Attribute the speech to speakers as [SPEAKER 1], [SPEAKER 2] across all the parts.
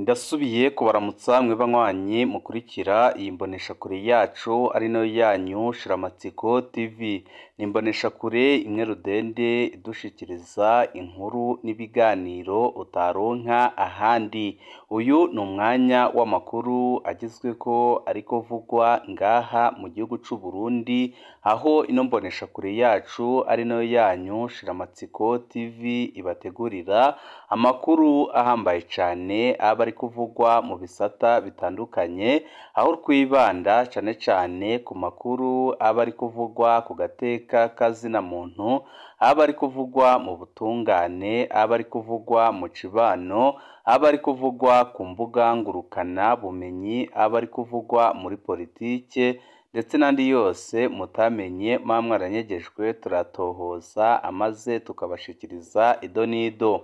[SPEAKER 1] Ndasubiye kubaramutsa mwe banywanyi mukurikira iyi mboneshakure yacu ari nayo yanyu Shiramatsiko TV. Ni imboneshakure imwe rudende idushikiriza inkuru n'ibiganiro utaronka ahandi. Uyu ni umwanya w'amakuru agezweko ariko vugwa ngaha mu gihugu c'u Burundi, aho ino mboneshakure yacu ari nayo yanyu Shiramatsiko TV ibategurira amakuru ahambaye cane aba ari kuvugwa mu bisata bitandukanye, aho twibanda cane cane ku makuru aba ari kuvugwa ku gateka kazina muntu, aba ari kuvugwa mu butungane, aba ari kuvugwa mu cibano, aba ari kuvugwa ku mbuga ngurukana bumenyi, aba ari kuvugwa muri politike ndetse n'andi yose mutamenye muba mwaranyegejwe, turatohoza amaze tukabashikiriza ido n'ido.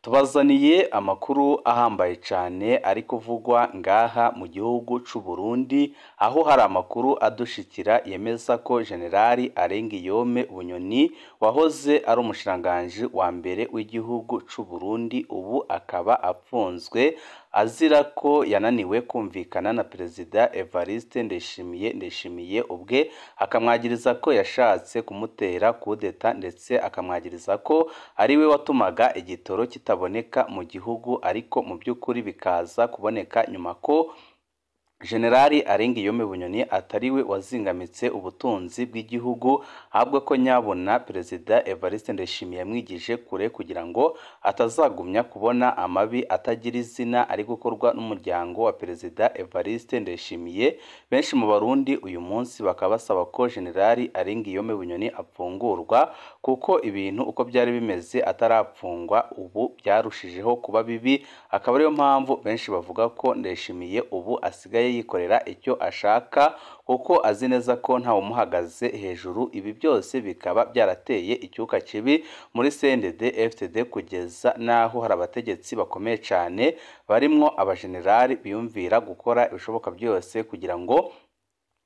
[SPEAKER 1] Tubazaniye amakuru ahambaye cane ari kuvugwa ngaha mu gihugu c'u Burundi, aho hari amakuru adushikira yemeza ko Generali Arengiyome Bunyoni wahoze ari umushikiranganji wa mbere w'igihugu c'u Burundi, ubu akaba apfunzwe azira ko yananiwe kumvikana na Perezida Evariste Ndayishimiye. Ndayishimiye ubwe akamwagiriza ko yashatse kumutera kudeta, ndetse akamwagiriza ko ari we watumaga igitoro kitaboneka mu gihugu, ariko mu by'ukuri bikaza kuboneka nyuma ko Generali Arengiyome Bunyoni atari we wazingamitse ubutunzi bw'igihugu, ahubwo ko nyabuna Perezida Evariste Ndayishimiye yamwigije kure kugira ngo atazagumya kubona amabi atagira izina ari gukorwa n'umuryango wa Perezida Evariste Ndayishimiye. Benshi mu Barundi uyu munsi bakaba basaba ko Generali Arengiyome Bunyoni apfungurwa, kuko ibintu uko byari bimeze atarapfungwa ubu byarushijeho kuba bibi, akaba ariyo mpamvu benshi bavuga ko Ndayishimiye ubu asigaye yikorera icyo ashaka, kuko azi neza ko ntawumuhagaze hejuru. Ibi byose bikaba byarateye icyuka kibi muri CNDD FDD, kugeza n'aho hari abategetsi bakomeye cyane barimwo abajenerali biyumvira gukora ibishoboka byose kugira ngo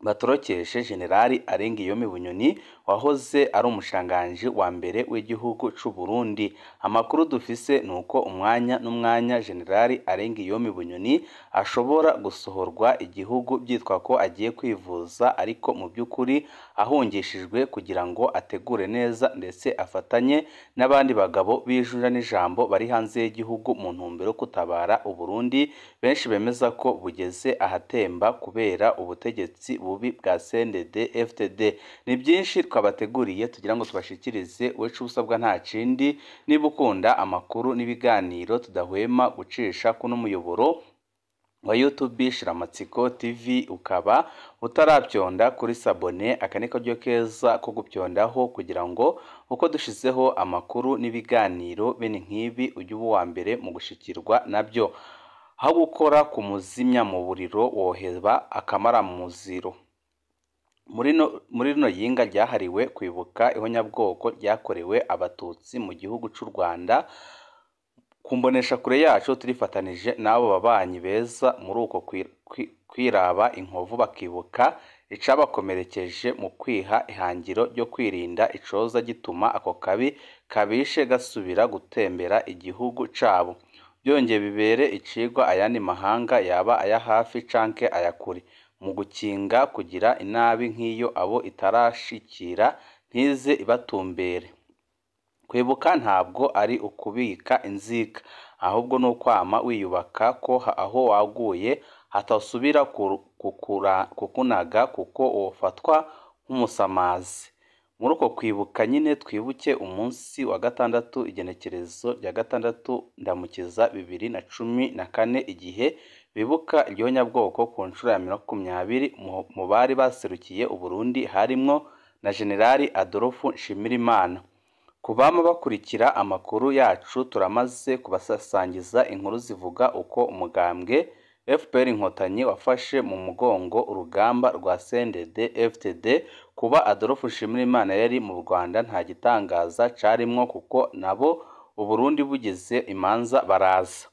[SPEAKER 1] batorokeshe Generali Arengiyome Bunyoni wahoze ari umushikiranganji wa mbere w'igihugu c'u Burundi. Amakuru dufise nuko umwanya n'umwanya Generali Arengiyome Bunyoni ashobora gusohorwa igihugu byitwa ko agiye kwivuza, ariko mu by'ukuri ahungishijwe kugira ngo ategure neza ndetse afatanye n'abandi bagabo b'ijunja n'ijambo bari hanze y'igihugu mu ntumbero yo gutabara Uburundi, benshi bemeza ko bugeze ahatemba kubera ubutegetsi bubi bwa CNDD FDD. Ni byinshi twabateguriye tugira ngo tubashikirize, wecu usabwa nta kindi, niba ukunda amakuru n'ibiganiro tudahwema gucisha kuno muyoboro wa YouTube Shiramatsiko TV, ukaba utarabyonda kuri sabone, aka ni karyo keza ko gupyondaho kugira ngo uko dushizeho amakuru n'ibiganiro bene nk'ibi ujye uba uwa mbere mu gushikirwa nabyo. Aho gukora ku muzimya mu buriro woheba akamara muziro. Muri rino yinga ryahariwe kwibuka ihonyabwoko ryakorewe Abatutsi mu gihugu c'u Rwanda, ku mboneshakure yacu turifatanije n'abo babanyi beza muri uko kwiraba inkovu bakibuka icabakomerekeje mu kwiha ihangiro ryo kwirinda icoza gituma ako kabi kabishe gasubira gutembera igihugu cabo. Byongeye bibere icigwa ayandi mahanga yaba aya hafi canke aya kure mu gukinga kugira inabi nk'iyo abo itarashikira ntize ibatumbere. Kwibuka ntabwo ari ukubika inzika, ahubwo ni ukwama wiyubaka ko aho waguye hatasubira kukunaga kuko wofatwa nk'umusamazi. Muri uko kwibuka nyine twibuke umunsi wa gatandatu, igenekerezo rya 6 Ndamukiza 2014, igihe bibuka iryonyabwoko ku nshuro ya 20 mu bari baserukiye Uburundi harimwo na Generali Adolphe Nshimirimana. Ku bama bakurikira amakuru yacu turamaze kubasasangiza inkuru zivuga uko umugambwe FPR Inkotanyi wafashe mu mugongo urugamba rwa CNDD FDD. Kuba Adolphe Nshimirimana yari mu Rwanda nta gitangaza carimwo, kuko nabo Uburundi bugize imanza baraza.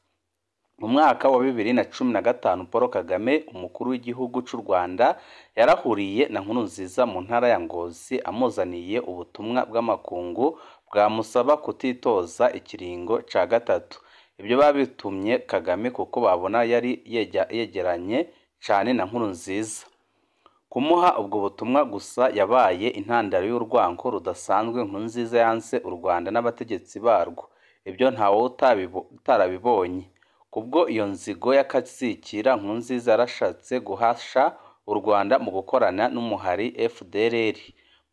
[SPEAKER 1] Mu mwaka wa 2015 Paul Kagame umukuru w'igihugu c'u Rwanda yarahuriye na Nkurunziza mu ntara ya Ngozi amuzaniye ubutumwa bw'amakungu bwamusaba kutitoza ikiringo ca gatatu. Ibyo babitumye Kagame kuko babona yari yegeranye cane na Nkurunziza. Kumuha ubwo butumwa gusa yabaye intandaro y'urwango rudasanzwe Nkurunziza yanse u Rwanda n'abategetsi barwo. Ibyo ntawe utarabibonye. Kubwo iyo nzigo y'akazikira, Nkurunziza yarashatse guhasha u Rwanda mu gukorana n'umuhari FDLR.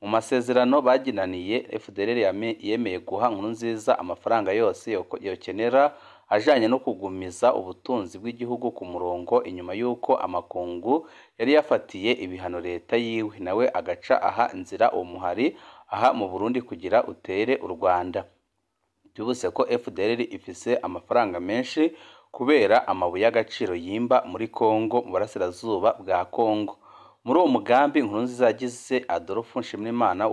[SPEAKER 1] Mu masezerano baginaniye, FDLR yemeye guha Nkurunziza amafaranga yose yokenera ajanye no kugumiza ubutunzi bw'igihugu ku murongo inyuma y'uko amakungu yari yafatiye ibihano leta yiwe, nawe agaca aha inzira uwo muhari aha mu Burundi kugira utere u Rwanda. Byibutse ko FDLR ifise amafaranga menshi kubera amabuye y'agaciro yimba muri Kongo, mu burasirazuba bwa Kongo. Muri uwo mugambi Nkurunziza yagize Adolphe Nshimirimana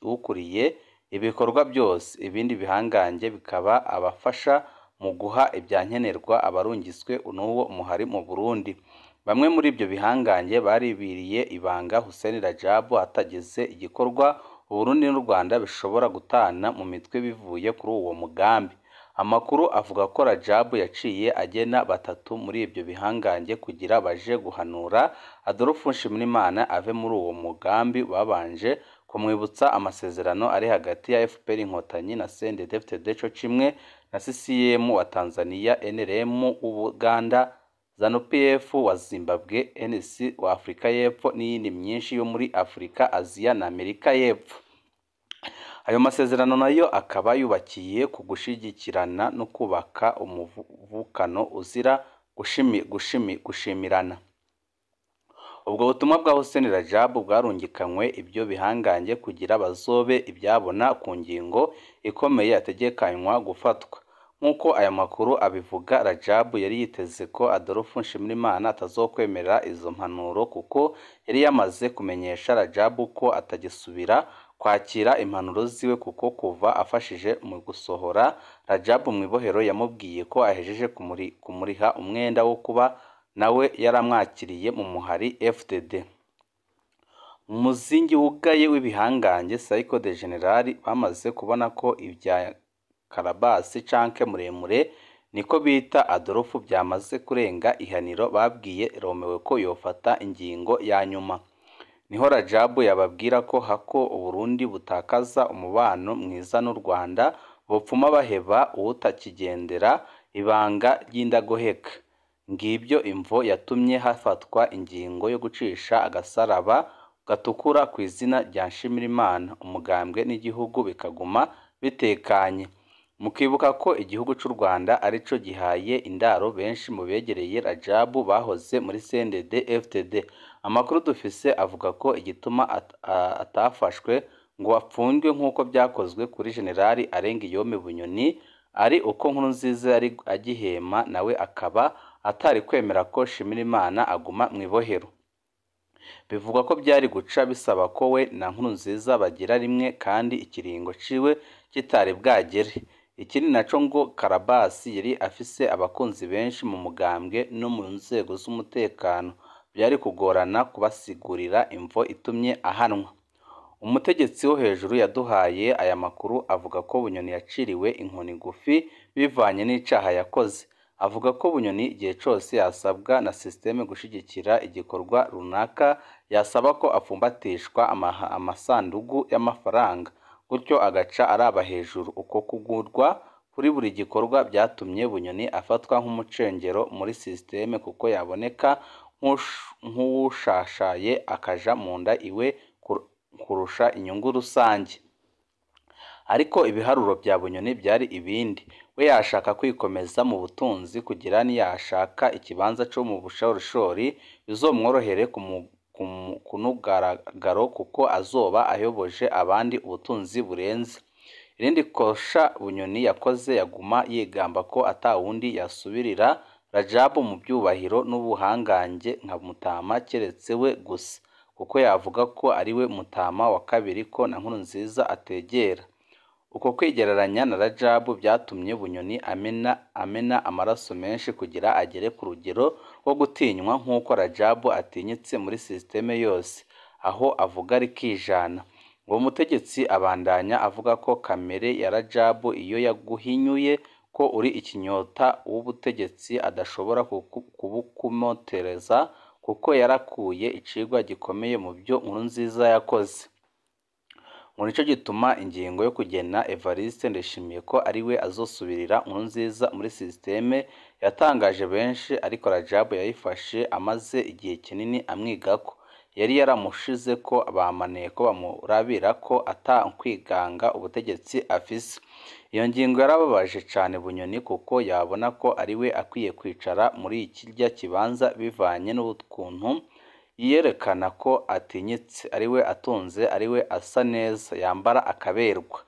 [SPEAKER 1] ukuriye ibikorwa byose, ibindi bihangange bikaba abafasha mu guha ibyankenerwa abarungiswe n'uwo muhari mu Burundi. Bamwe muri ibyo bihangange baribiriye ibanga Hussein Rajabu hatagize igikorwa Uburundi n'u Rwanda bishobora gutana mu mitwe bivuye kuri uwo mugambi. Amakuru avuga ko Rajabu yaciye agena batatu muri ibyo bihangange kugira baje guhanura Adolphe Nshimirimana ave muri uwo mugambi, babanje kumwibutsa amasezerano ari hagati ya FPR Inkotanyi na CNDD-FDD co kimwe na CCM wa Tanzania, NRM w'Ubuganda, ZANU-PF wa Zimbabwe, NC wa Afurika y'Epfo n'iyindi myinshi yo muri Afurika, Aziya na Amerika y'Epfo. Ayo masezerano nayo akaba yubakiye ku gushigikirana no kubaka umuvukano uzira gushimirana. Ubwo butumwa bwa Hussein Rajabu bwarungikanywe ibyo bihangange kugira bazobe ibyabona ku ngingo ikomeye yategekanywa gufatwa. Nk'uko aya makuru abivuga, Rajabu yari yiteze ko Adolphe Nshimirimana atazokwemera izo mpanuro kuko yari yamaze kumenyesha Rajabu ko atagisubira kwakira impanuro ziwe, kuko kuva afashije mu gusohora Rajabu mu ibohero yamubwiye ko ahejeje kumuriha umwenda wo kuba nawe yaramwakiriye mu muhari FDD. Umuzingi wugaye w'ibihangange Saiko de General bamaze kubona ko ibya Karabasi canke muremure niko bita Adolphe byamaze kurenga ihaniro, babwiye Romewe ko yofata ingingo ya nyuma. Niho Rajabu yababwira ko hako Uburundi butakaza umubano mwiza n'u Rwanda bopfuma baheba uwutakigendera ibanga ry'indagoheka. Ngibyo imvo yatumye hafatwa ingingo yo gucisha agasaraba gatukura ku izina rya Nshimirimana, umugambwe n'igihugu bikaguma bitekanye. Mukibuka ko igihugu c'u Rwanda arico gihaye indaro benshi mu begereye Rajabu bahoze muri CNDD FDD. Amakuru dufise avuga ko igituma atafashwe ngo apfungwe nk'uko byakozwe kuri Generali Arengiyome Bunyoni ari uko Nkurunziza yari agihema, nawe akaba atari kwemera ko Nshimirimana aguma mu ibohero. Bivugwa ko byari guca bisaba ko we na Nkurunziza bagira rimwe kandi ikiringo ciwe kitari bwagere. Ikindi naco ngo Karabasi yari afise abakunzi benshi mu mugambwe no mu nzego z'umutekano, byari kugorana kubasigurira imvo itumye ahanwa. Umutegetsi wo hejuru yaduhaye aya makuru avuga ko Bunyoni yaciriwe inkoni ngufi bivanye n'icaha yakoze. Avuga ko Bunyoni igihe cose yasabwa na systeme gushigikira igikorwa runaka yasaba ko apfumbatishwa amasandugu y'amafaranga, gutyo agaca araba hejuru. Uko kugurwa kuri buri gikorwa byatumye Bunyoni afatwa nk'umucengero muri systeme kuko yaboneka nk'uwushashaye akaja mu nda iwe kurusha inyungu rusange. Ariko ibiharuro bya Bunyoni byari ibindi. We yashaka kwikomeza mu butunzi kugira niyashaka ikibanza co mu bushorishori bizomworohere kunugaragaro kuko azoba ayoboje abandi ubutunzi burenze. Irindi kosha Bunyoni yakoze, yaguma yigamba ko atawundi yasubirira Rajabu mu byubahiro n'ubuhangange nka Mutama keretse we gusa, kuko yavuga ko ari we Mutama wa kabiri ko na Nkurunziza ategera. Uko kwigereranya na Rajabu byatumye Bunyoni amena amaraso menshi kugira agere ku rugero rwo gutinywa nk'uko Rajabu atinyitse muri systeme yose, aho avuga rikijana. Uwo mutegetsi abandanya avuga ko kamere ya Rajabu iyo yaguhinyuye ko uri ikinyota w'ubutegetsi adashobora kubukumotereza kuko yarakuye icigwa gikomeye mu byo Nkurunziza yakoze. Ngo nico gituma ingingo yo kugena Evariste Ndayishimiye ko ariwe azosubirira Nkurunziza muri systeme yatangaje benshi, ariko Rajabu yayifashe amaze igihe kinini amwigako. Yari yaramushize ko bamaneko bamurabira ko ata kwiganga ubutegetsi afise. Iyo ngingo yarababaje cane Bunyoni kuko yabona ko ariwe akwiye kwicara muri kirya kibanza bivanye n'ukuntu yiyerekana ko atinyitse, ariwe atunze, ariwe asa neza, yambara akaberwa.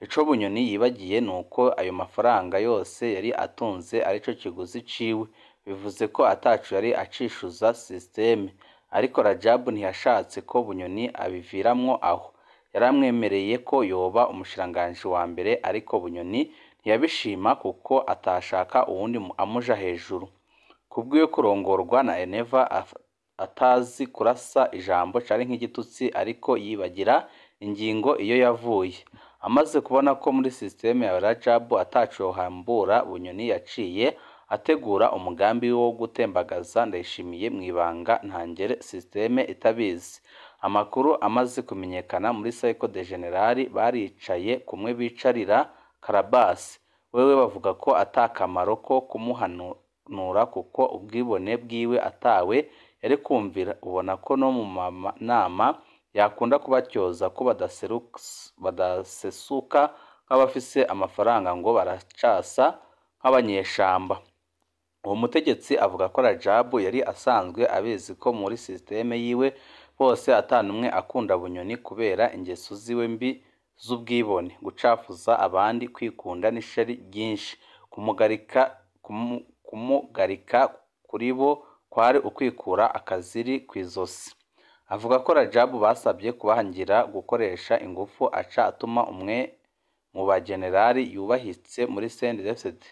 [SPEAKER 1] Ico Bunyoni yibagiye nuko ayo mafaranga yose yari atunze arico kiguzi ciwe, bivuze ko ataco yari acishuza systeme. Ariko Rajabu ntiyashatse ko Bunyoni abiviramwo aho. Yaramwemereye ko yoba umushikiranganji wa mbere, ariko Bunyoni ntiyabishima kuko atashaka uwundi amuja hejuru. Kubwiwe kurongorwa na Eneva atazi kurasa ijambo cari nk'igitutsi, ariko yibagira ingingo iyo yavuye. Amaze kubona ko muri systeme ya Rajabu ataco yohambura, Bunyoni yaciye ategura umugambi wo gutembagaza Ndayishimiye mw'ibanga ntangere systeme itabizi. Amakuru amaze kumenyekana muri Cercle de General baricaye kumwe bicarira Karabasi. Wewe bavuga ko ata kamaro ko kumuhanura kuko ubwibone bwiwe atawe yari kumvira. Ubona ko no mu nama yakunda kubatyoza ko badasesuka nk'abafise amafaranga ngo baracasa nk'abanyeshamba. Uwo mutegetsi avuga ko Rajabu yari asanzwe abizi ko muri systeme yiwe bose atanumwe akunda Bunyoni kubera ingeso ziwe mbi z'ubwibone, gucafuza abandi, kwikunda n'ishari ryinshi. Kumugarika kuri bo kwari ukwikura akaziri kw'izosi. Avuga ko Rajabu basabye kubahangira gukoresha ingufu, aca atuma umwe mu bagenerali yubahitse muri CNDD-FDD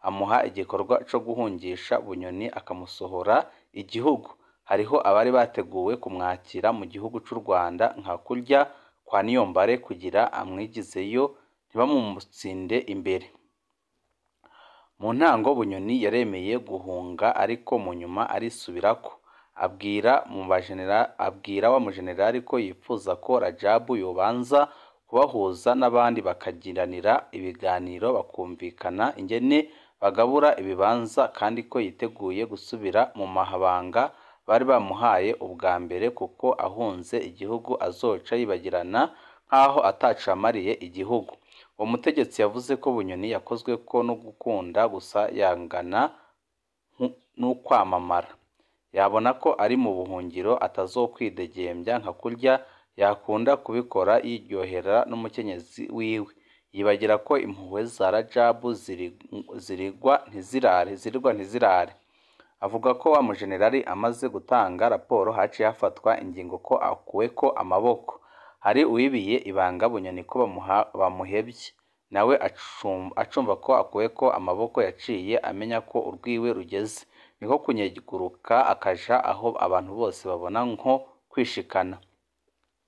[SPEAKER 1] amuha igikorwa co guhungisha Bunyoni akamusohora igihugu. Hariho abari bateguwe kumwakira mu gihugu c'u Rwanda nka kurya kwa Niyombare kugira amwigizeyo ntibamumutsinde imbere. Mu ntango Bunyoni yaremeye guhunga, ariko mu nyuma arisubirako. Abwira wa mujenerali ko yipfuza ko Rajabu yobanza kubahuza n'abandi bakagiranira ibiganiro bakumvikana ingene bagabura ibibanza, kandi ko yiteguye gusubira mu mahabanga bari bamuhaye ubwa mbere, kuko ahunze igihugu azoca yibagirana nk'aho ataco yamariye igihugu. Uwo mutegetsi yavuze ko Bunyoni yakozwe ko no gukunda gusa yangana n'ukwamamara. Yabona ko ari mu buhungiro atazokwidegembya nka kurya yakunda kubikora yiryohera n'umukenyezi wiwe. Yibagira ko impuhwe za Rajabu zirigwa ntizirare. Avuga ko wa mujenerali amaze gutanga raporo haciye hafatwa ingingo ko akuweko amaboko. Hari uwibiye ibanga Bunyoni ko bamuhevye, nawe acumva ko akuweko amaboko yaciye amenya ko urwiwe rugeze, niko kunyeguruka akaja aho abantu bose babona nko kwishikana.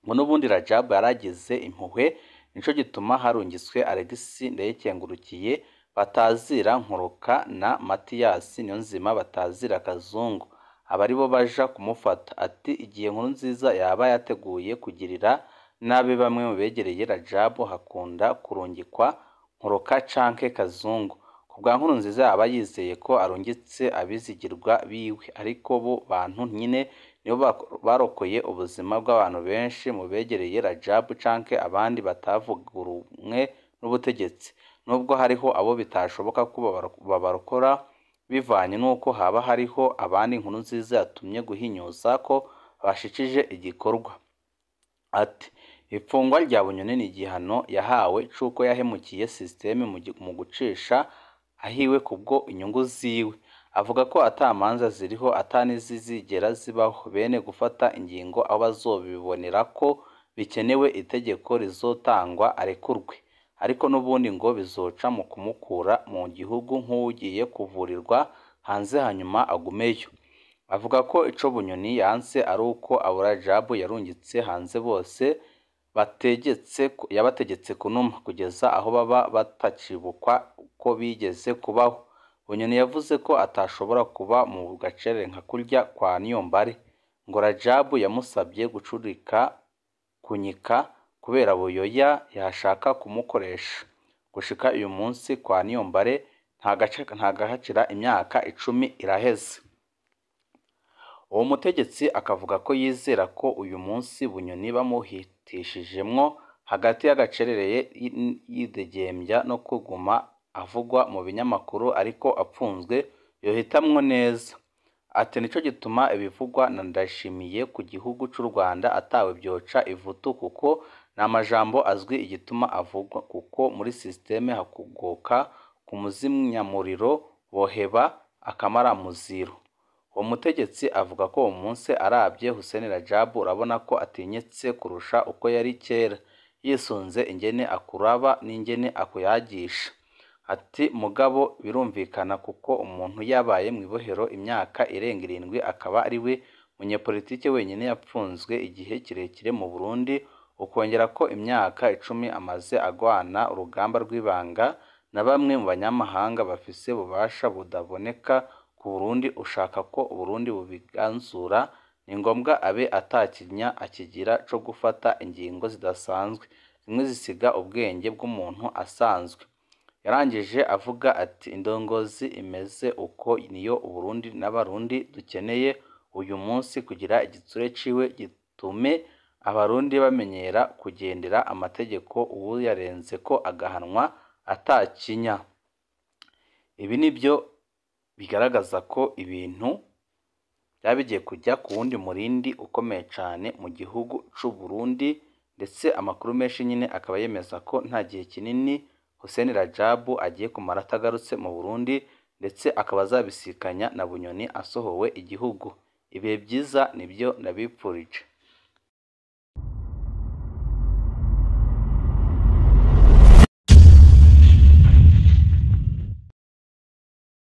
[SPEAKER 1] Ngo n'ubundi Rajabu yaragize impuhwe, nico gituma harungitswe Alexis Ndayikengurukiye batazira Nkoroka na Matiyasi Niyonzima batazira Kazungu, aba aribo baja kumufata. Ati igihe Nkurunziza yaba yateguye kugirira nabi bamwe mu begereye Rajabu hakunda kurungikwa Nkoroka canke Kazungu. Ku bwa Nkurunziza yaba yizeye ko arungitse abizigirwa biwe, ariko bo bantu nyine nibo barokoye ubuzima bw'abantu benshi mu begereye Rajabu canke abandi batavugurumwe n'ubutegetsi. Nubwo hariho abo bitashoboka ko babarokora bivanye n'uko haba hariho abandi Nkurunziza yatumye guhinyuza ko bashikije igikorwa. Ati ifungwa rya Bunyoni ni igihano yahawe c'uko yahemukiye systeme mu gucisha ahiwe kubwo inyungu ziwe. Avuga ko ata manza ziriho ata n'izizigera zibaho, bene gufata ingingo aho bazobibonera ko bikenewe itegeko rizotangwa arekurwe, ariko n'ubundi ngo bizoca mu kumukura mu gihugu nk'ugiye kuvurirwa hanze hanyuma agumeyo. Avuga ko ico Bunyoni yanse ari uko abo Rajabu yarungitse hanze bose bategetse yabategetse kunuma kugeza aho baba batacibukwa ko bigeze kubaho. Bunyoni yavuze ko atashobora kuba mu gacerere nka kurya kwa Niyombare. Ngo Rajabu yamusabye gucurika kunyika kubera Buyoya yashaka kumukoresha. Gushika uyu munsi kwa Niyombare ntagahacira imyaka 10 iraheze. Uwo mutegetsi akavuga ko yizera ko uyu munsi Bunyoni bamuhitishijemwo hagati y'agacerere yidegembya no kuguma avugwa mu binyamakuru ariko apfunzwe yohitamwo neza. Ati nico gituma ibivugwa na Ndayishimiye ku gihugu c'u Rwanda atawe byoca ivutu kuko ni amajambo azwi igituma avugwa, kuko muri systeme hakugoka ku muzimyamuriro boheba akamaramuziro. Uwo mutegetsi avuga ko uwo munsi arabye Hussein Rajabu urabona ko atinyitse kurusha uko yari kera, yisunze ingene akuraba n'ingene akuyagisha. Ati mugabo birumvikana kuko umuntu yabaye mw'ibohero imyaka irenga 7 akaba ari we munyepolitike wenyine yapfunzwe igihe kirekire mu Burundi, ukongera ko imyaka 10 amaze agwana urugamba rw'ibanga na bamwe mu banyamahanga bafise ububasha budaboneka ku Burundi, ushaka ko Uburundi bubiganzura ni ngombwa abe atakinya akigira co gufata ingingo zidasanzwe, zimwe zisiga ubwenge bw'umuntu asanzwe. Yarangije avuga ati indongozi imeze uko niyo Uburundi n'Abarundi dukeneye uyu munsi kugira igitsure ciwe gitume Abarundi bamenyera kugendera amategeko, uwuyarenzeko agahanwa atakinya. Ibi nibyo bigaragaza ko ibintu byaba bigiye kujya ku wundi murindi ukomeye cane mu gihugu c'u Burundi, ndetse amakuru menshi nyine akaba yemeza ko nta gihe kinini Hussein Rajabu agiye kumara atagarutse mu Burundi, ndetse akaba azabisikanya na Bunyoni asohowe igihugu. Ibihe byiza nibyo ndabipfurije.